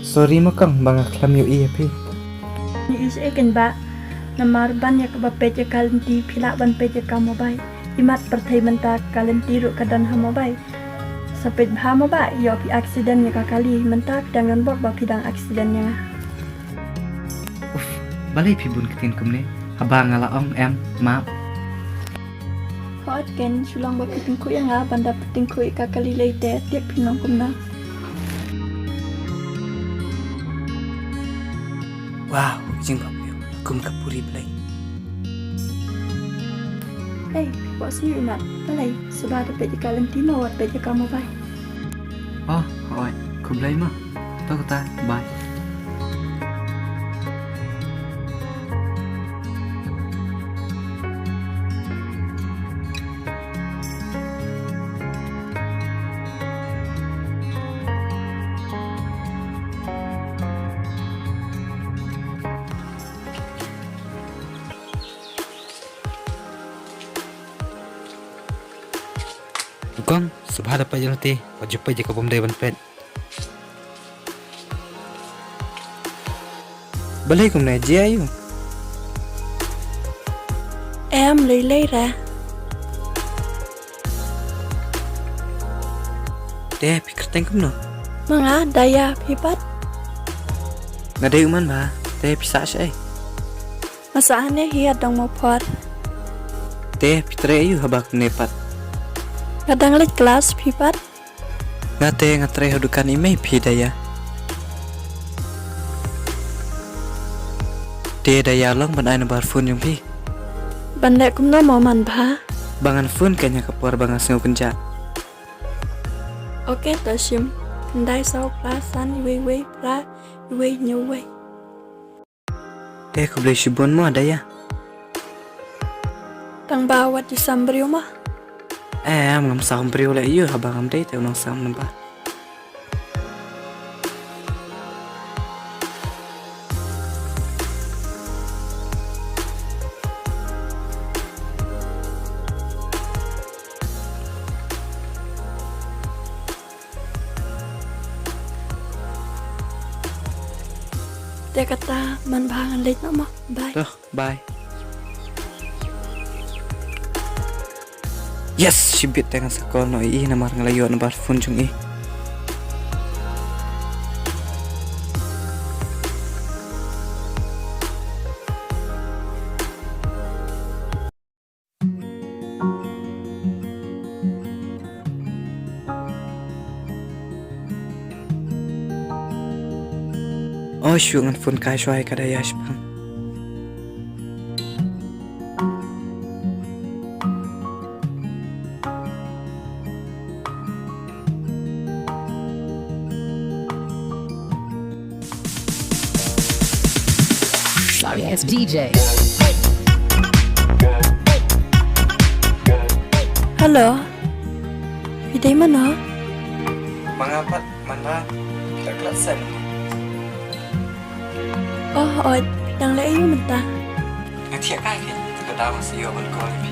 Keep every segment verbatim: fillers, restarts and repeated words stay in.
Sorry ma kong ba nga khlem ïohi ïa phi. Ïohi shaei kein bah. Namar ban ïa kaba peit ïa ka lynti phi lah ban peit ïa ka mobile. Imat pyrthei mynta ka lynti ruh ka don ha mobile. Sa peit bha mo bah, ïoh phi accident ïa ka kali, mynta phi dang don bok ba phi dang accident ïa nga. Uff, balei phi bun ktien kumne? Haba nga la ong em, map. Hooid kein, shu long ba phi tyngkhuh ïa nga, ban da phi tyngkhuh ïa ka kali lei te, tiap phi long kumno. Wow, ka jingbam ïa kum ka puri Blei. Hei, phi kwah sniew imat, balei, sngewbha da peit ïa ka lynti mo wat peit ïa ka mobile. Oh, hooid, khublei mo. To kata, bye. Kong, sngewbha da peit ïa lade, wat ju peit ïa ka bym dei ban peit. Balei kumne, jia aïu? Em, lei lei re. Te phi kyrteng kumno? Ma nga Daya, phi pat? Nga dei u Manbha, te phi sah shaei? Nga sah hangne hi ha Dongmawphor. Te phi trei aïu haba kumne pat? Nga dang leit klas, phi pat? Nga te nga trei ha dukan i mei phi Daya. Te Daya long ban ai number phone jong phi. Ban leh kumno mo Manbha? Ba ngan phone kein ha ka por ba nga sngew kynjah. Ok to shim. Khyndai saw phra san wei wei phra wei hynñiew wei. Te khublei shibun mo Daya. Tang ba wat ju sam briew mo. Em, ngam sam briew leh aïu haba ngam dei te u nongsam number. Te kata Manbha ngan leit noh mo. Bye. To, bye. Yes, shibit te ngan sa call noh ïa i namar nga la ïoh number phone jong i. Oh, shu ngan phone kai shuwa ïa ka Daya shipang. Sorry ass D J. Hello. Phi dei mano? Ma nga pat Manbha. Phi la klet seh mynne? Oh, oi, phi dang leh aïu mynta? Nga thiah kai phi, te ka daw nga sa ïoh ban call ïa phi.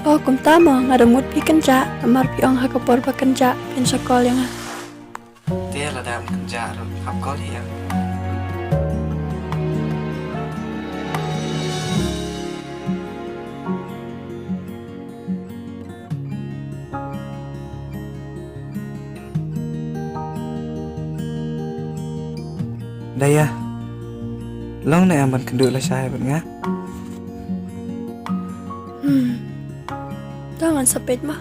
Oh, kumta mo, nga da mut phi kynjah, namar phi ong ha ka por ba kynjah phin sa call ïa nga. Te lada ym kynjah ruh hap call ïa nga. Daya, long ne em ban kynduh lashai bad nga? Hmm. To ngan sa peit ma.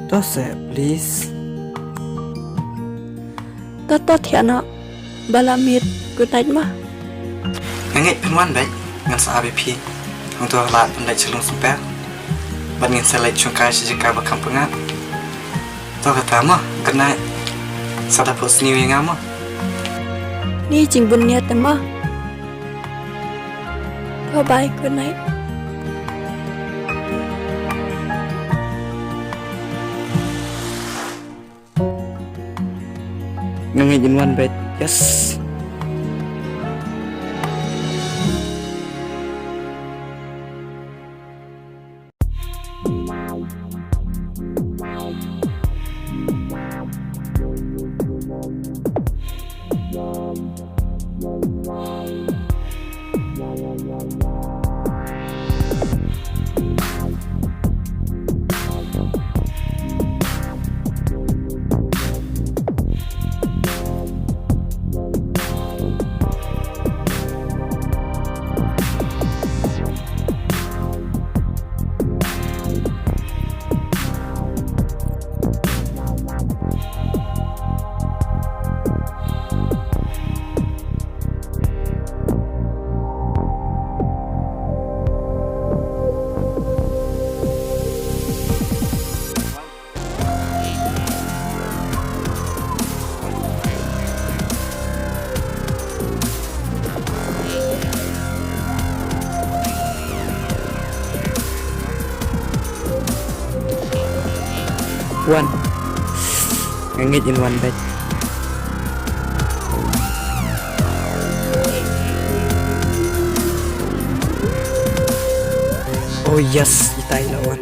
To seh, please. To, to thiah noh. Ba la miet, good night ma. Nga ngeit phin wan beit, ngan sa ap ïa phi. Hangto lad ban leit sha Lungsymper. Bad ngin sa leit shongkai sha jaka ba kham pyngngad. To kata ma, good night. Sa da phohsniew ïa nga ma. Ni jingbun niat ma. Bye bye, good night. Nga ngeit in wan beit. Yes. Wan. Nga ngeit in wan bad. Oh yes, ita i la wan.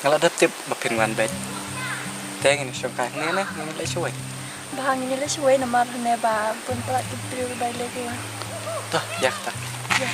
Nga la dep tip ba phin wan bad. Te ngin shong kai hangne ne, ngin leit shawei. Ba ngin leit shawei namar hangne ba bun palat ki briew ba leit ïa. To, ïa kata. Ïa.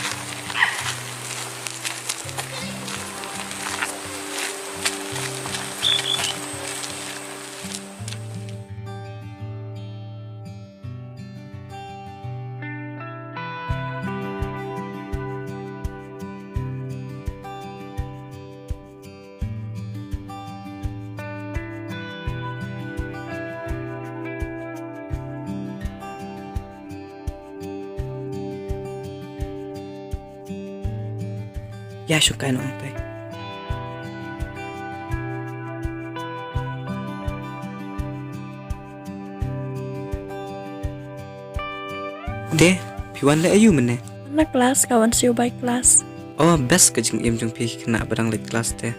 Ïa shu kai nongtai. Te, phi wan leh aïu mynne? Na klas, ka wan siew bai klas. Oh, best ka jingim jong phi khynnah ba dang leit klas te.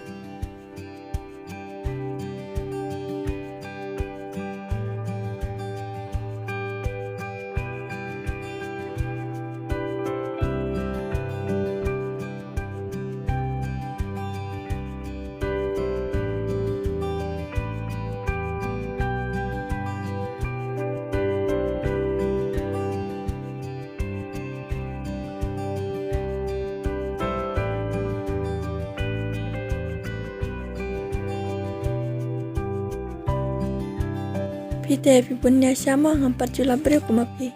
Phi te phi bun ïa sha ma ngam pat ju la briew kum ma phi.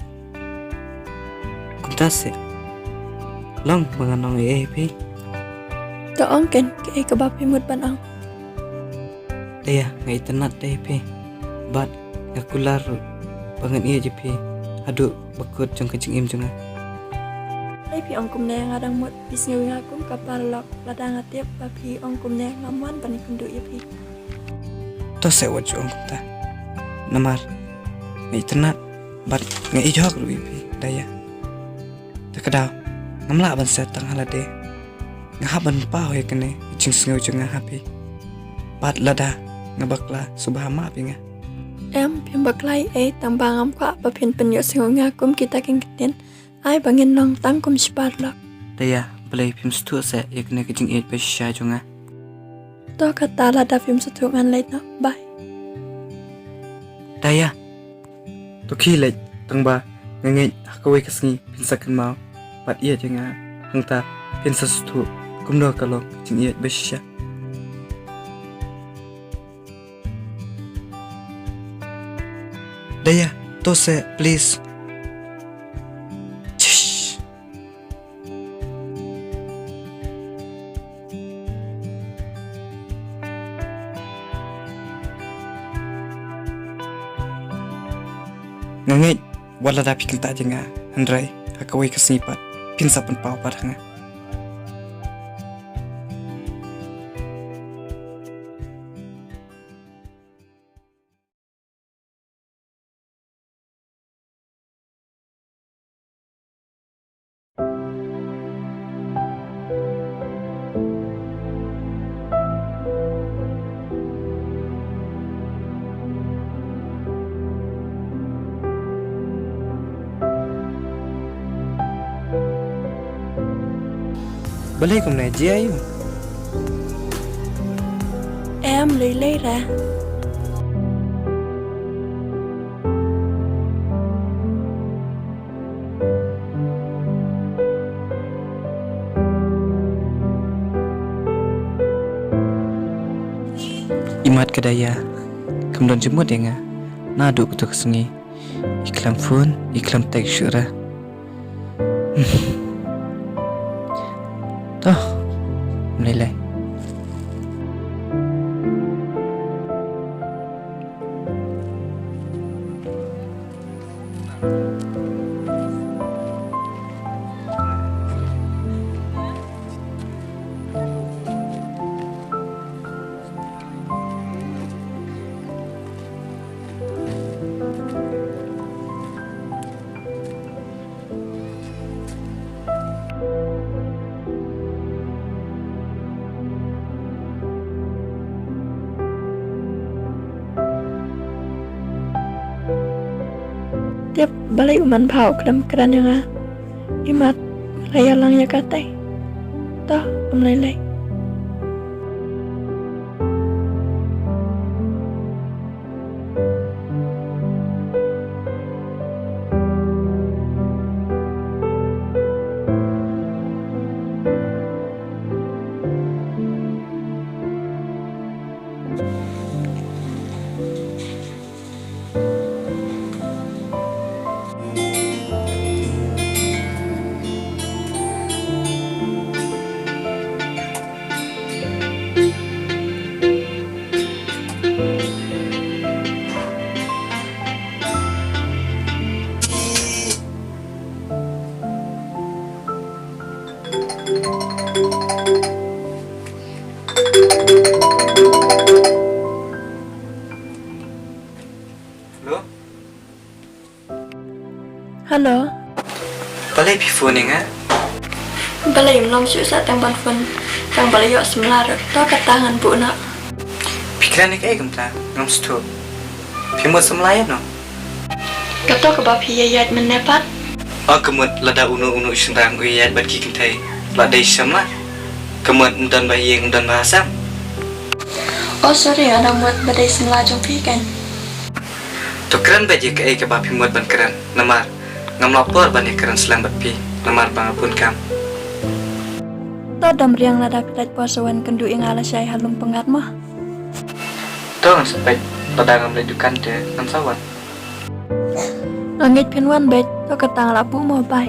Kumta se. Long ba ngan ong ei ei phi. To ong ken kaei kaba phi mut ban ong. Te ïa nga itynnad te phi. Bad nga kular ruh ba ngan ïeit ïa phi haduh ba kut jong ka jingim jong nga. Te phi ong kumne nga dang mut phi sngew ïa nga kum ka paralok, lada nga tip ba phi ong kumne ngam wan ban ïakynduh ïa phi. To se wat ju ong kumta. Namar nga itynnad bad nga ïeit hok ruh ïa phi, Daya. Te ka daw ngam lah ban shet tang ha lade. Nga hap ban paw ïa kane ka jingsngew jong nga ha phi. Bad lada nga bakla, sngewbha map ïa nga. Em, phim bakla ei ei, tang ba ngam kwah ba phin pynïohsngew ïa nga kum kita ki ktien. Ai ba ngin long tang kum shi paralok. Daya, balei phim sngewthuh se ïa kane ka jingïeit ba shisha jong nga? To kata lada phim sngewthuh ngan leit noh. Bye. Daya. To khie leit, tang ba nga ngeit ha kawei ka sngi phin sa kynmaw bad ïeit ïa nga, hangta phin sa sngewthuh kumno ka long ka jingïeit ba shisha. Daya, to se, please. Chish. Nga ngeit wat lada phi kyntait ïa nga, hynrei ha kawei ka sngi pat phin sa pynpaw pat ha nga. Balei kumne, jia aïu? Em, lei lei re. Imat ka Daya kam don jingmut ïa nga naduh kato ka sngi. I khlem phone, i khlem text shuh re. Toh, mlei lei. Balei u man bha u khlem kren ïa nga? Imat nga la ïalang ïa ka te. To, ym lei lei. Hello? Hello. Balei phi phone ïa nga? Balei ym long shuh sa tang ban phone. Tang ba la ïoh samla ruh. To kata ngan buh noh. Phi kren ïa kaei kumta? Ngam sngewthuh. Phi mut samla ïa no? Kato kaba phi ïaid mynne pat. O ka mut lada uno uno u shynrang u ïaid bad ki kynthei, la dei samla? Ka mut ym don ba ïing ym don ba hasem. Oh sorry, nga da mut ba dei samla jong phi kan. To kren beit ïa kaei kaba phi mut ban kren, namar ngam lah por ban ïakren slem bad phi namar ba nga bun kam. To dom riang, lada phi lait por sa wan kynduh ïa nga lashai ha lum pyngngad mo. To ngan sa peit, lada ngam leit dukan te ngan sa wan. Nga ngeit phin wan beit, to kata nga lah buh mo, bye.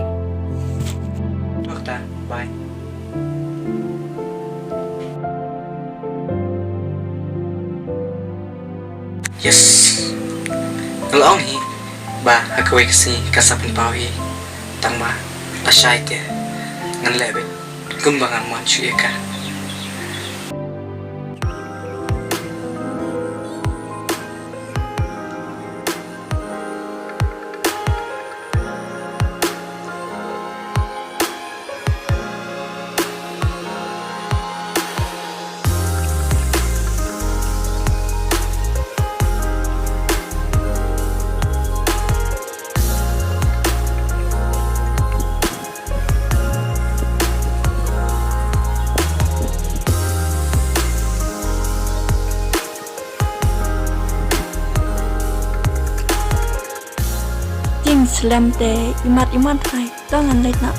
To kata, bye. Yes. Nga la ong hi ba ha kawei ka sngi ka sa pynpaw hi. Tang ba lashai te ngan leh beit kumba ngan mon shuh ïa ka. Jingslem te imat imat hai, to ngan leit noh.